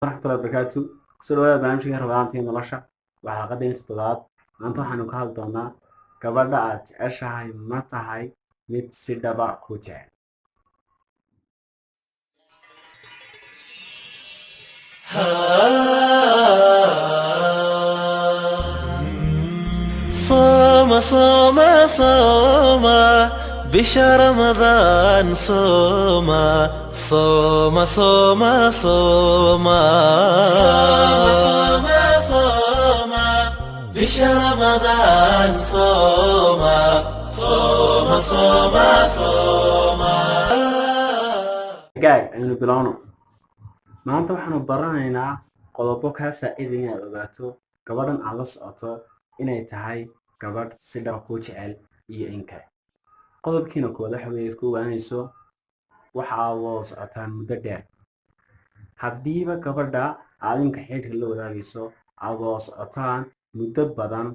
Waraxmatullahi wabarakaatu. Kusoo dhawaada barnaamijka Rabadaantii Nolosha. Waa xalqadeena toddobaad. Maanta waxaanu ka hadli doonaa: gabadha aad jeceshahay ma tahay mid si dhaba ku jecel? صوم صوم صوم بشهر رمضان، صوم صوم صوم صوم صوم صوم بشهر رمضان، صوم صوم صوم صوم. Gaag aynu bilowno. Maanta waxaanu baranaynaa qodobo kaa saacidaya inaad ogaato gabadhan aad la socoto inay tahay gabadh si dhaba kuu jecel iyo in kale. Qodobkiina koowaad waxa weeye ku ogaanayso waxa aad wada socotaan muddo dheer. Haddiiba gabadha aad inka xidhiidhka la wadaagayso aad wada socotaan muddo badan,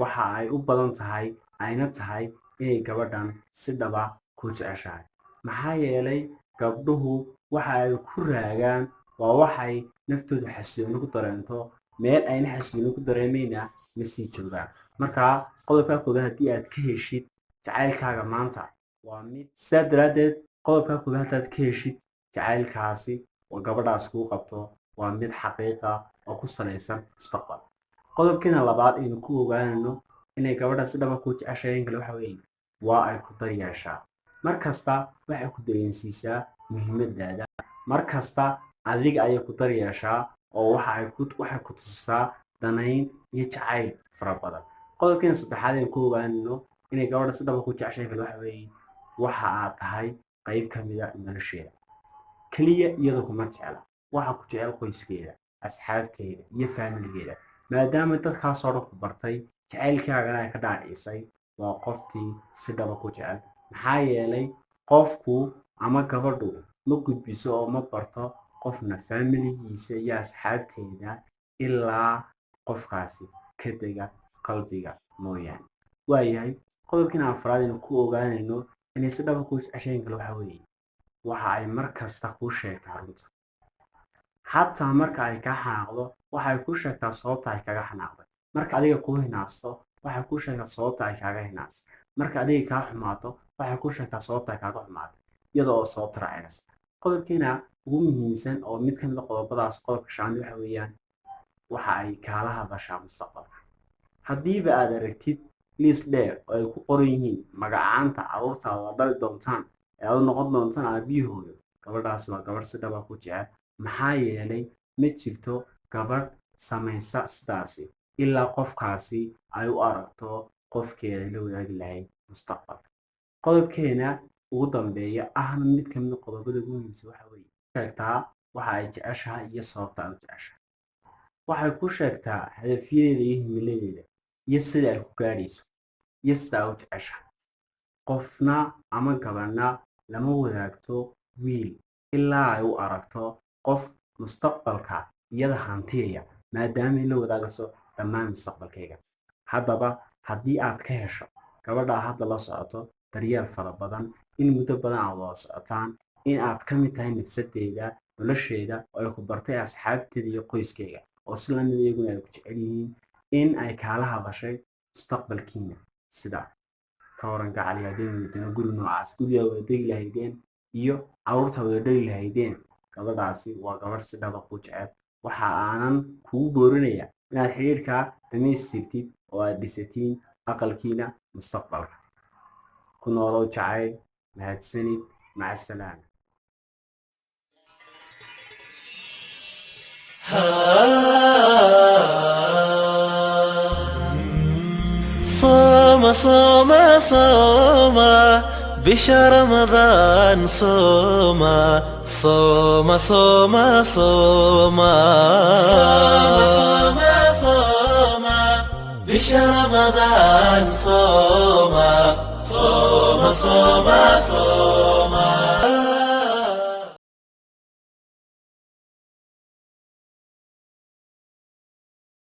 waxa ay u badan tahay ayna tahay inay gabadhan si dhaba ku jeceshahay. Maxaa yeelay, gabdhuhu waxa ay ku raagaan waa waxay naftooda xasilooni ku dareento. Meel ayna xasilooni ku dareemayna ma sii joogaan. Marka qodobkaa koowaad haddii aad ka heshid jacaylkaaga maanta waa mid sidaa daraaddeed, qodobkaa koowaad haddaad ka heshid jacaylkaasi oo gabadhaas kuu qabto, waa mid xaqiiqa oo ku salaysan mustaqbal. Qodobkiina labaad aynu ku ogaanayno inay gabadha si dhaba kuu jeceshahay in kale waxa weeye waa ay ku daryeeshaa. Mar kasta waxay ku dareensiisaa muhiimadaada. Mar kasta adiga ayay ku daryeeshaa oo waxa ay ku waxay ku tusisaa danayn iyo jacayl fara badan. Qodobkiina saddexaad aynu ku ogaanayno inay gabadha si dhaba ku jeceshahay kale waxa weeye waxa aad tahay qayb ka mida nolosheeda. Keliya iyada kuma jecla, waxa ku jecel qoyskeeda, asxaabteeda iyo faamiligeeda. Maadaama dadkaasoo dhan ku bartay, jacaylkaagana ay ka dhaadhicisay, waa qoftii si dhaba ku jecel. Maxaa yeelay, qofku ama gabadhu ma gudbiso oo ma barto qofna faamiligiisa iyo asxaabteeda ilaa qofkaasi ka dega qalbiga mooyaane. Waayahay, qodobkiina afraad aynu ku ogaanayno inay si dhaba kuu jeceshayn kale waxa weeye waxa ay mar kasta kuu sheegtaa runta. Xataa marka ay kaa xanaaqdo, waxay kuu sheegtaa sababta ay kaga xanaaqday. Marka adiga kuu hinaasto, waxay kuu sheegtaa sababta ay kaaga hinaastay. Marka adiga kaa xumaato, waxay kuu sheegtaa sababta ay kaaga xumaatay, iyada oo sababta raacinaysa. Qodobkiina ugu muhiimsan oo mid ka mid a qodobadaas, qodobka shanaad, waxa weeyaan waxa ay kaala hadashaa mustaqbalka. Haddiiba aad aragtid liis dheer oo ay ku qoran yihiin magacaanta carruurtaada la dhali doontaan ee aad u noqon doontaan aabiyahooda, gabadhaas waa gabadh si dhaba ku jecel. Maxaa yeelay, ma jirto gabadh samaysa sidaasi ilaa qofkaasi ay u aragto qofkeeda la wadaagi lahayd mustaqbalka. Qodobkeena ugu dambeeya, ahna mid ka mid a qodobada ugu muhiimsan, waxa weeye sheegtaa waxa ay jeceshahay iyo sababta ay u jeceshahay. Waxay ku sheegtaa hadafyadeeda iyo himiladeeda iyo sida ay ku gaadhayso iyo sida ay u jeceshahay. Qofna ama gabadhna lama wadaagto wiil ilaa ay u aragto qof mustaqbalka iyada hantiyaya, maadaamay la wadaagayso dhammaan mustaqbalkayga. Haddaba haddii aad ka hesho gabadhaa hadda la socoto daryeel fara badan, in muddo badan aad wada socotaan, in aad ka mid tahay nafsadeeda, nolosheeda, oo ay ku bartay asxaabteeda iyo qoyskeyga oo si lamid iyaguna ay ku jecel yihiin, in ay kaala hadashay mustaqbalkiina, sida ka waran gacali haddaynu wadano guri noocaas, gurigaa wada degi lahaydeen iyo carruurta wada dhali lahaydeen, gabadhaasi waa gabadh si dhaba ku jecel. Waxa aanan kugu boorinaya inaad xidhiidhkaa dhamaystirtid oo aad dhisatiin aqalkiina mustaqbalka. Ku noolow jacayl. Mahadsanid, maca asalaama. صوم صوم صوم بشهر رمضان، صوم صوم صوم صوم صوم صوم بشهر رمضان، صوم صوم صوم صوم.